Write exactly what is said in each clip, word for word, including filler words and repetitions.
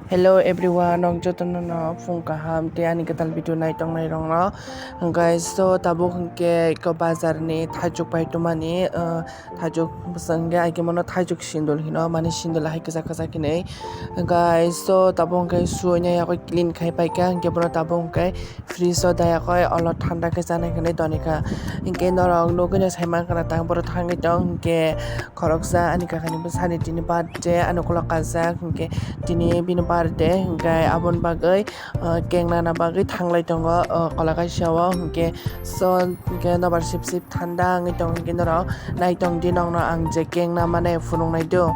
Hello everyone, nok jotono no phung kaham tei ani kwtal video nai tongnai rok no. Hwnkhe so tabuk hwnkhe eko bazar ni thaichuk pai tumani, uh, thaichuk bwswk hwnkhe ai khe bono thaichuk sindul hino, mane sindul hai kwchak kwchak hinwi. Hwnkhe so tabuk hwnkhe suina yakui clean khai paikha, hwnkhe bono tabuk hwnkhe fridge o dayakoi olo thanda khe chanai hinwi tonikha. Hwnkhe norok nugwino saimankha na tang boro thangwi tong hwnkhe khoroksa ani kakani bwsani tini birthday, ani ukulok kajak hwnkhe tini bini birthday hwnkhe aboni bagwi, uh, cake nana bagwi thanglai tongo, uh, kola kaisa o hwnkhe so hwnkhe nobar sip sip thanda wngwi tong hwnkhe norok nai tongdi nokno ang je cake na mane phunuknai do.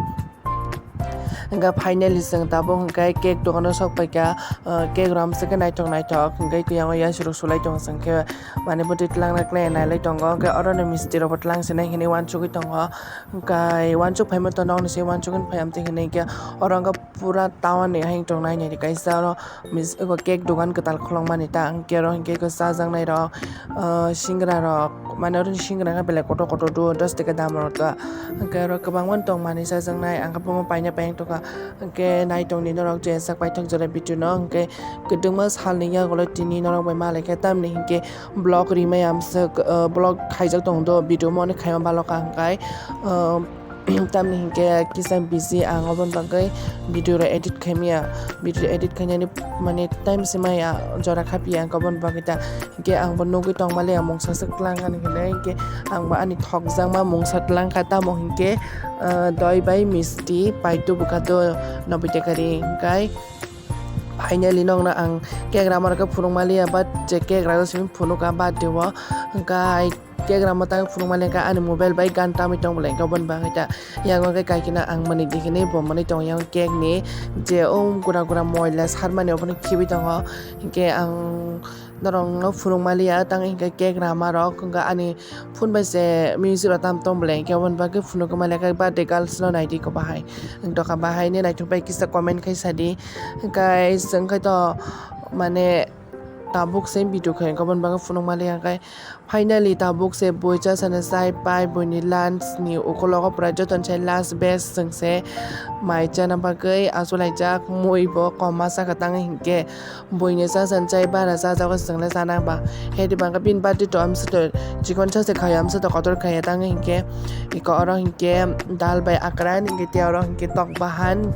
Hwnkhe finally chwng tabuk hwnkhe cake dogano sok paikha, uh, cake rom se khe naithok naithok hwnkhe khe yango yasirok sulai tongo chwng khe mane bwtwi twlangna khe nailai tongo hwnkhe oro ni misti rok bo twlang sinai hinwi uansugwi tongo hwnkhe uansuk phaima to nokni se uansuk phai amtwi hinwi hwnkhe oro wngkha pura town ni hang tongnai nini kaisa oro. Mis-, eko cake dogan kwtal khulokmani ta, hwnkhe oro hwnkhe eko chajaknai rok, ah, singra rok, mane oro ni singra khe belai kotor kotor do, dos taka dam rok ta, hwnkhe oro kwbangma tongmani chajaknai, ang khe bomo paina paina tongkha, hwnkhe nai tongdi norok je sak paithak jora video no, hwnkhe kwdwkma salni yagulo tini norok bai malai khe, tamni hwnkhe vlog rimai amswk, ah, vlog khaijak tong do, video mo ani khaima balo kha hwnkhe, ah, tamni hinkhe kisa busy ang, oboni bagwi video rok edit khaimaya, video edit khainani mane time se maya, jora khapiya ang, oboni bagwi ta hinkhe ang bo nugwi tongmaliya mungsa se twlang ani hinwi hinkhe ang bo ani thokjakma mungsa twlang kha, tamo hinkhe, ah, doi bai misti pai tubukha do noboi tekari hinkhe. Finally nokno ang cake rama rok khe phunukmaliya, but je cake rok simi phunukha birthday o, hwnkhe cake rama tang phunukmaliya khe ani mobile bai gan tamwi tong belai, hwnkhe oboni bagwi ta yango khe kaikhina ang mani dikhinwi bo mani tong yang cake ni je o gura gura moila sarmani obono khibi tongo, hwnkhe ang norokno phunukmaliya tang hinkhe cake rama rok hwnkhe ani phone bai se music rok tam tong belai, hwnkhe oboni bagwi phunukmaliya khe birthday girls no naidi khe bahai. Wng tongkha bahai ni naithok bai kisa comment khai sadi. Guys, wng khai to mane tabuk se video khai wngkha, oboni bagwi phunukmaliya khe. Finally tabuk se bui chasani chai pai, buini lunch ni ukulogo pura jotono se last batch chwng se mai chana bagwi achuk laijak, mui bo kom ma chakha tang hinkhe. Buini chasan chai bara chajago chwngno chana ba. Hedi bangkha bini birthday to amsa to chikon sa se khaio, amsa to kotor khaio, tang hinkhe iko oro hinkhe dal bai akran, hinkhe tei oro hinkhe tok bahan,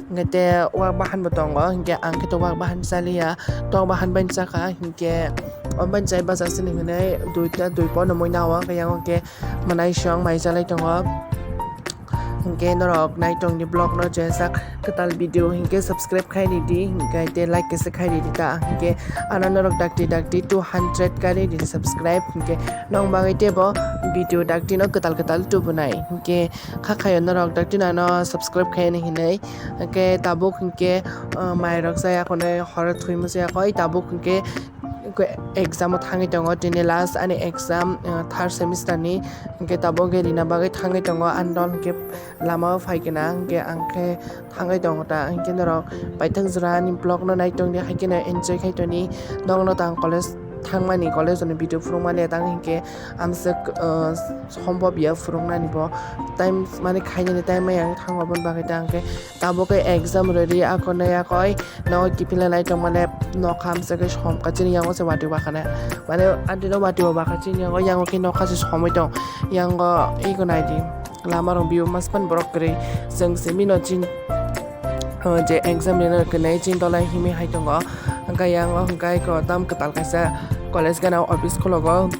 hinkhe tei wak bahan bo tongo, hinkhe ang khe to wak bahan chaliya, tok bahan bai chakha, hinkhe o bai chai bachak sini hinwi duita dui pono mui nao, hinkhe yango hinkhe mwnai song mai chalai tongo. Hinkhe norok nai tongdi vlog no je sak kwtal video hinkhe subscribe khai ridi, hinkhe tei like kisa khai ridi ta, hinkhe ano norok dakti dakti two hundred kari ridi subscribe, hinkhe nong bagwi teibo video dakti no kwtal kwtal tubunai, hinkhe kha khaio norok dakti no ano subscribe khai ni hinwi, hinkhe tabuk hinkhe, uh, mai rok chaya khonai horo thwi muchaya koi tabuk hinkhe exam o thangwi tongo, tini last ani exam, uh, third semester ni, hinkhe tabuk hinkhe rina bagwi thangwi tongo, ani dol hinkhe lama o phai khe na, hinkhe ang khe thangwi tongo ta, hinkhe norok paithak jora ani vlog no nai tongdi, hai kheno enjoy khai toni, nokno tang college thangmani, college ni video phunukmani tang hinkhe amswk, uh, sombobya phunuknani bo time mane khainani time maya thango, aboni bagwi ta hinkhe tabuk khe exam ready akoi nai akoi. Nogo kiphilna nai tongmani nokha amsa khe somkha chini yango se watwi wakhana. Mane aunty no watwi bo wakha chini yango, yango khe nokha se somwi tong. Yango ego naidi. Lama rok view maspan borok kwrwi. Chwng simi no chin, oh, je exam ni no kwnai chin dolai himi hai tongo. Hwnkhe yango hwnkhe eko tam kwtal kaisa college gana office khologo.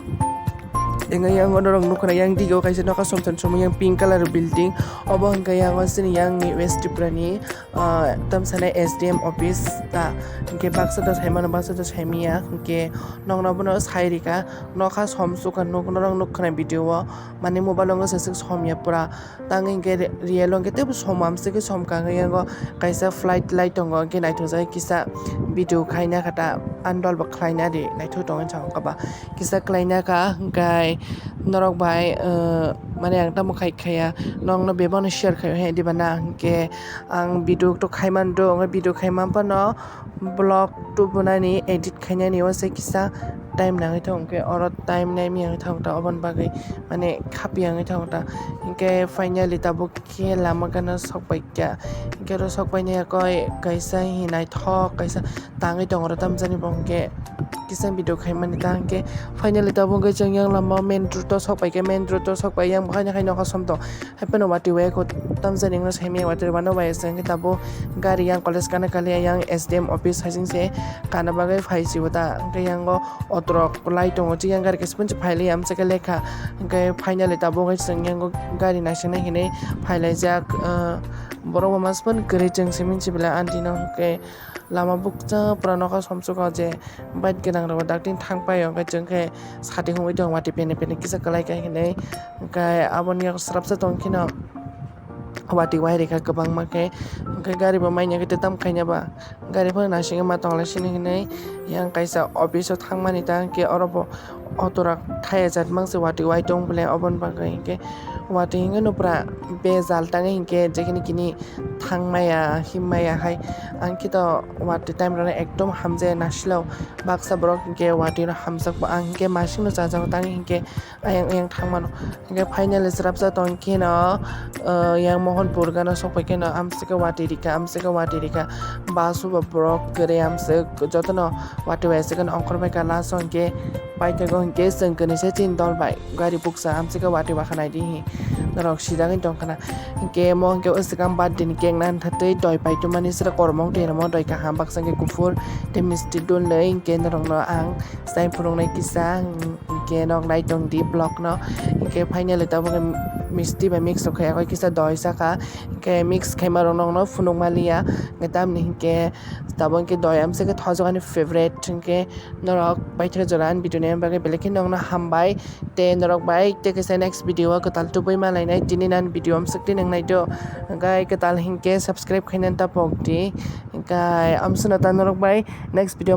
Hwnkhe yango norok nukha yang dige o kaisa nokha somsan somwi yang pink colour building. Obo hwnkhe yango chini yang ni West Tripura ni ah, tamsana S D M office ta, hinkhe baksa to saimano, baksa to saimaya, hinkhe nokno bono sai rika, nokha somsukha, nok, norok nukkhana video o, mane mobile o wngkha saswk somya pura, tang hinkhe re-, real o hinkhe teibo som amswkhe somkha, hinkhe yango kaisa flight light tongo, hinkhe naithokjagwi kisa video khaina kha ta, andol bo khlaina di, naithok tongwi chao kha ba. Kisa khlaina kha, hwnkhe norok bai, uh, mane ang tamo khai khaya, nokno bebakno share khai he diba na, hwnkhe ang video to khai mando, hwnkhe video khai man phano vlog tubunani, edit khainani o se kisa time nangwi thangkhe oro time naimiyang thangta oboni bagwi mane khapiyangwi thangta. Hinkhe finally tabuk khe lama gana sokpaikha. Hinkhe oro sokpainai koi kaisa hinai thok kaisa tangwi tongo oro tamjani bo hinkhe kisa video khaimani ta hinkhe finally tabuk hinkhe chwng yang lama main road o sokpaikha, main road o sokpai yang bukhai nokha somtong. Hapheno watwi waya kho tamjani wngno saimaya watwi wano waya se hinkhe tabuk gari yang college kana kaliya yang S D M office haising se kana bagwi phai sio ta hinkhe yango auto rok lai tongo chiyang gari kaisa phunsi phai liya amsike lekha hinkhe finally tabuk chwng yango gari naisingna hinwi phai laijak borok bo maspan kwrwi chwng simi chibela aunty no hinkhe lama bukcha pura nokha somsukha je bike gwnang rok dakti thang paio hinkhe chwng khe sati hwnwi tongo watwi pene pene kisa kwlai kha hinwi hinkhe aboni yago swrapsa tong kheno. Watwi wai rikha kwbangma khe hinkhe gari bo manya khe tei tam khaina ba gari phano naisingwi ma tonglai sini hinwi yang kaisa office o thangmani ta hinkhe oro bo auto rok thaya jat mangse watwi wai tong bole oboni bagwi hinkhe watwi hinkhe no pura bejal tangwi hinkhe jekhini kini thangmaya himmaya hai ang khe to watwi time rok no ekdom hamjaya nasilao baksa borok hinkhe watwi no hamjakgo ang hinkhe masing no chajago tangwi hinkhe. Ayang ayang thangmano. Hinkhe finally chwrapsa tong kheno, ah, yang Mohanpur gana sokpai kheno, amswkhe watwi rikha, amswkhe watwi rikha. Basu bo borok kwrwi amswk jotono watwi bai se kheno ongkhor bai kha last o hinkhe paithago hinkhe chwng kwnwi se chini dol bai gari bukcha amswkhe watwi bakha naidi hi norok sijagwi tong khna. Hinkhe mo hinkhe o swkang birthday ni cake nani thatwi doi paitumani sira kormo wng twi rwmo doi kaham baksa hinkhe kuphur tei misti dulnwi hinkhe norokno ang chai phunuknai kisa. Hinkhe nok nai tong di vlog no. Hinkhe finally tabuk misti bai mix rok khai kisa doi saka. Hinkhe mix khaima rok nokno phunuk maliya. Hinkhe tamni hinkhe tabuk hinkhe doi amswkhe thojok ani favorite. Hinkhe norok paithak jora ani video nai bagwi belai khe nokno hambai. Tei norok bai tei kisa next video o kwtal tubui malainai. Tini nan video amswk tini nang nai do. Hinkhe kwtal hinkhe subscribe khainani ta pok di. Hinkhe amswkno ta norok bai next video.